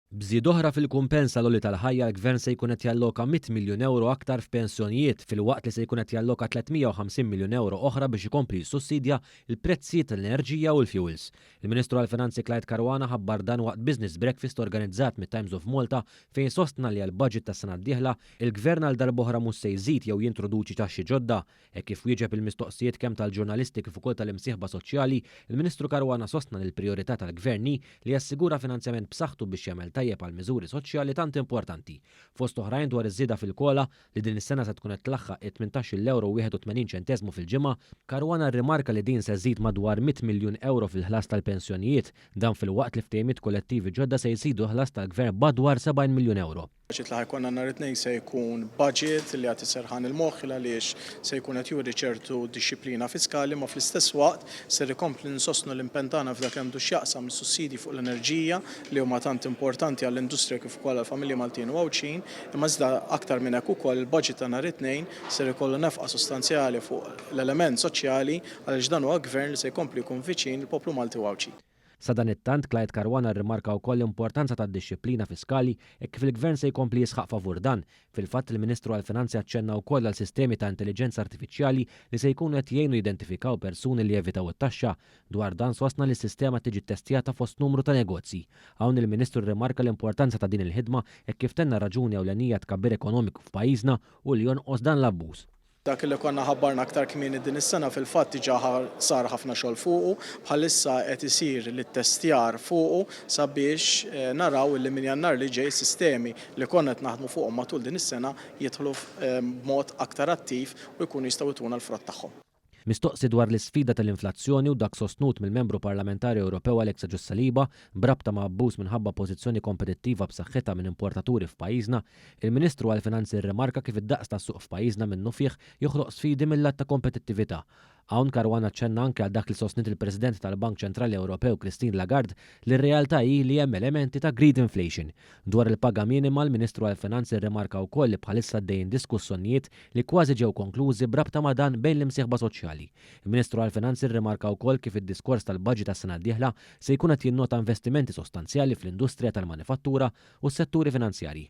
B'żieda oħra fil-kumpens għall-għoli tal-ħajja l-Gvern se jkun qed jalloka 100 miljun ewro aktar f'pensjonijiet filwaqt li se jkun qed jalloka 350 miljun ewro oħra biex ikompli jissussidja l-prezzijiet tal-enerġija u l-fuels. Il-Ministru għall-Finanzi Clyde Caruana ħabbar dan waqt business breakfast organizzat mit-Times of Malta fejn sostna li għall-budget tas-sena d-dieħla il-Gvern għal darb'oħra mhux se jżid jew jintroduċi taxxi ġodda. Hekk kif wieġeb il-mistoqsijiet kemm tal-ġurnalisti kif ukoll tal-imsieħba soċjali, il-Ministru Caruana sostna li l-prijorità tal-Gvern hi li jassigura finanzjament b'saħħtu biex jagħmel tajjeb għal miżuri soċjali tant importanti. Fost oħrajn dwar iż-żieda fil-COLA, li din is-sena se tkun qed tlaħħaq it-tmintax-il ewro u 81 ċenteżmu fil-ġimgħa, Caruana rrimarka li din se żżid madwar 100 miljun ewro fil-ħlas tal-pensjonijiet, dan filwaqt li ftehimiet kollettivi ġodda se jżidu l-ħlas tal-Gvern b'madwar 70 miljun ewro. Il-budget li ħa jkollna nhar it-Tnejn se jkun budget li jagħti serħan il-moħħ il għaliex se jkun qed juri ċertu dixxiplina fiskali imma fl-istess waqt ser ikompli nsostnu l-impenn tagħna f'dak li għandu x'jaqsam is-sussidji fuq l-enerġija li huma tant importanti għall-industrija kif ukoll għall-familji Maltin u Għawdxin imma iżda aktar minn hekk ukoll il-budget ta' nhar it-Tnejn ser ikollu nefqa sostanzjali fuq l-element soċjali għaliex dan huwa gvern li se jkompli jkun viċin il-poplu Malti u Għawdxi. Sadanittant, Clyde Caruana rrimarka wkoll l-importanza tad-dixxiplina fiskali hekk kif il-Gvern se jkompli jisħaq favur dan. Fil-fatt, il-Ministru għall-Finanzi aċċenna wkoll għal sistemi ta' intelliġenza artifiċjali li se jkunu qed jgħinu jidentifikaw persuni li jevitaw it-taxxa. Dwar dan sostna li s-sistema tiġi ttestjata fost numru ta' negozji. Hawn il-Ministru rrimarka l-importanza ta' din il-ħidma hekk kif tenna r-raġuni ewlenija għat-tkabbir ekonomiku f'pajjiżna hu li jonqos dan l-abbuż. Dak li konna ħabbarna aktar kmieni din is-sena fil-fatt diġà sar ħafna xogħol fuqu, bħalissa qed isir l-ittestjar fuqu sabiex naraw li minn Jannar li ġej sistemi li konna qed naħdmu fuqhom matul din is-sena jidħlu b'mod aktar attiv u jkunu jistgħu jtuna l-frott tagħhom. Mistoqsi dwar l-isfida tal-inflazzjoni u dak sostnut mill-Membru Parlamentari Ewropew Alex Agius Saliba b'rabta ma' abbuż minħabba pożizzjoni kompetittiva b'saħħitha minn importaturi f'pajjiżna, il-Ministru għall-Finanzi rrimarka kif id-daqs tas-suq f'pajjiżna minnufih joħloq sfidi mil-lat ta' kompetittività. Hawn Caruana aċċenna anke għal dak li sostniet il-President tal-Bank Ċentrali Ewropew Christine Lagarde li r-realtà hi li hemm elementi ta' greed inflation. Dwar il-paga minima, l-Ministru għall-Finanzi rrimarka wkoll li bħalissa għaddejjin diskussjonijiet li kważi ġew konklużi b'rabta ma' dan bejn l-imsieħba soċjali. Il-Ministru għall-Finanzi rrimarka wkoll kif id-diskors tal-budget għas-sena d-dieħla se jkun qed jinnota investimenti sostanzjali fl-industrija tal-manifattura u s-setturi finanzjarji.